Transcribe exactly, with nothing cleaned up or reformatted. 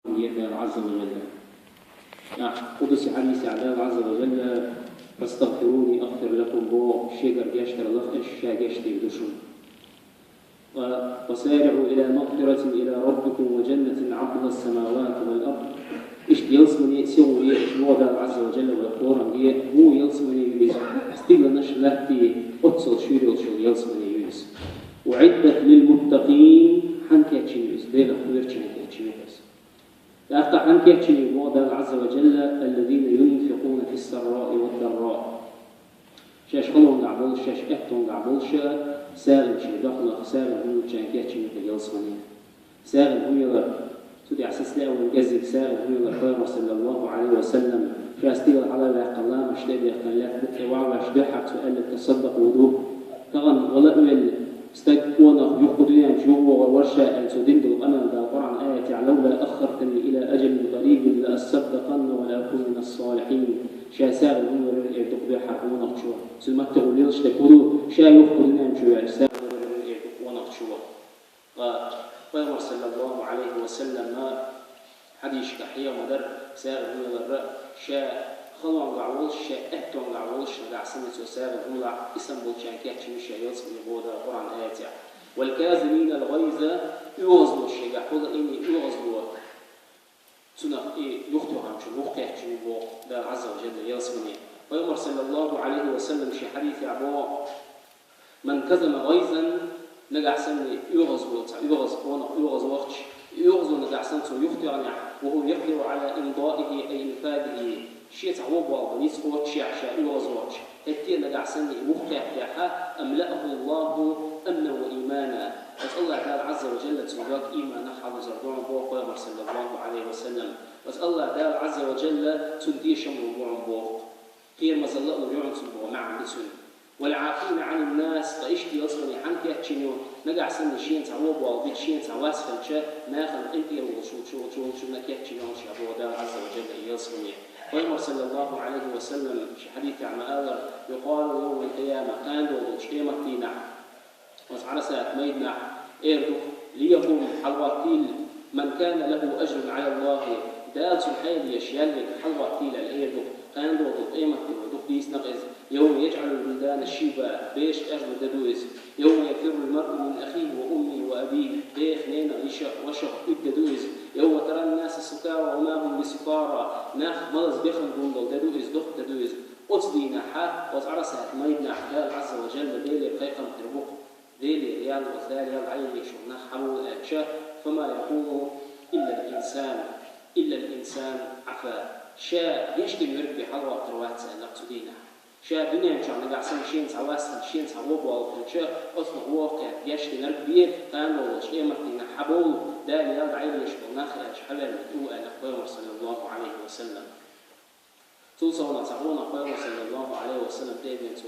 Дала Азза ва Жалла. ТӀаккха къудси хьадисехь Дала Азза ва Жалла: «Фастагфируни агфир лакум», боху, шегара гечдар лаха, ша гечдийр ду шуна. Ва: «Ва сариӀу иля магфиратин иля раббикум ва жаннатин ардуха ас-самавату вал ард». Иштта ялсамане сихо еш боху Дала Азза ва Жалла вай Къуръан де, ву ялсамане ю иза, стигланаш латте оццул шуьйра йолчу ялсамане ю иза. «Уиддат лил муттакъин», хьан кечйина ю иза, Делах кхоьручарна кечйина ю иза. ТӀаккха хьан кечйина ю боху Дала Азза ва Жалла: «Аллазина юнфикъуна фис-сарраи вад-дарра». Шаьш халонгахь болуш, шаьш аьттонгахь болуш, сагӀина шен дохнах, сагӀина хӀума лучарна кечйина ю ялсамане. СагӀина хӀума ялар, цу тӀехь сацале а вайн кӀеззиг сагӀина хӀума ялар Пайхамар, саллаллаху Ӏалайхи ва саллам, ша стигала хьала а ваьккхина, ламаз тӀе а баьккхина, лаьтта букъе вахьавеш дуьххьара цо аьлла: «Тасаддакъ вуду». Тахана вала а велла, стаг, къонах юха кху дуьнен чу юхавогӀур вара ша аьлла, цо дина долу къамел Дала Къуръан аятехь: «Лавла аххартани иля аджалин къарибин ла ассаддакъанна ва ла акуна минас-салихин». Ша сагӀина хӀума лур вара эр ду-кх дуьххьара къонахчо. Цуьнан маттахь ву лелаш дерг хӀун ду? Ша юха кху дуьнен чу ваьлча сагӀина хӀума лур вара эр ду-кх къонахчо. Ткъа Пайхамар, саллаллаху Ӏалайхи ва саллам, хьадисашкахь хьехам ма-дарра, сагӀина хӀума ялар ша халонгахь волуш, ша аьттонгахь волуш нагахь санна цо сагӀина хӀума лахь, и санна болчарна кечйина ю ша ялсамане боху Дала Къуръан аятехь. «Вал казиминал гӀайза», оьгӀазло шегахь хуьлу, и оьгӀазло, цунах и юхатоьхначунна юхакечйина ю боху Дала Азза ва Жалла ялсамане. Пайхамар, саллаллаху Ӏалайхи ва саллам, шен хьадисехь боху: «Ман казама гӀайзан», нагахь санна оьгӀазло, цхьа оьгӀаз, къонах оьгӀаз вахча, и оьгӀазло нагахь санна цо юхатоьхнехь, «ва хӀува якъдиру Ӏала имдаихи ай инфадихи», шен цхьа вон болх бан ницкъ кхочушехь ша оьгӀаз вахча, хӀетте а нагахь санна и юхакхеттехь, «амлааху Аллаху амнан ва иймана». Оцу АллахӀ Дала Азза ва Жалла цуьнан дог ийманах хьалдузур ду боху Пайхамар, саллаллаху Ӏалайхи ва саллам. Оцу АллахӀ Дала Азза ва Жалла цунна тешам лур бу боху. Кхерамазалла а лур ю цунна боху маьӀна ду цуьнан. «Вал Ӏафина Ӏанин нас», ткъа иштта ялсамане хьан кечйина ю, нагахь санна шена цхьа вон болх бича, шена цхьа вас хилча, нахана къинтӀера волуш волчу, волчу, волчунна кечйина ю ша боху Дала Азза ва Жалла ялсамане. Пайхамар, саллаллаху Ӏалайхи ва саллам, шен хьадисехь ма-аллара: «Юкъалу явмал къияма», кхана долчу къематдийнахь, оцу Ӏарасат майданахь эр ду-кх: «Лиякъум», хьалагӀоттийла, «ман кана лаху ажрун Ӏала АллахӀи», Дала цунна хьалаеш ял верг хьалагӀоттийла аьлла эр ду-кх. Кхана долчу къематде вай дукха дийцина-кх иза: «Явма яджӀалул вилдана шийба», бераш къежлур де ду иза. «Явма яфиррул маръу мин ахихи ва уммихи ва абихи», дех, ненах, йишах, вашах уьдда де ду иза. «Явма таран наса сукара ва ма хӀум бисукара», нах малаза бехам гун долу де ду иза, доккха де ду иза. Оцу дийнахь, оцу Ӏарасат майданахь Дала Азза ва Жалла Деле кхайкхам хир бу-кх. Деле, я АллахӀ, Дала ял дӀаеллаш болу нах хьан бу аьлча, «фама якъулу иллал инсан, иллал инсан Ӏафа». Ша гечдина верг бен хьалагӀоттур вац аьлла-кх цу дийнахь. Ша дуьнен чохь нагахь санна шена цхьа вас хилча, шена цхьа вон болх хилча, оцунах вон кхетта гечдинарг бен, кхана долчу къематдийнахь хьан бовлу, Дала ял дӀаеллаш болу нах аьлча, хьан ваьлла тӀе ву аьлла-кх Пайхамар, саллаллаху Ӏалайхи ва саллам. Цул совнаха цхьа къонах Пайхамар, саллаллаху Ӏалайхи ва саллам, тӀе а веана цо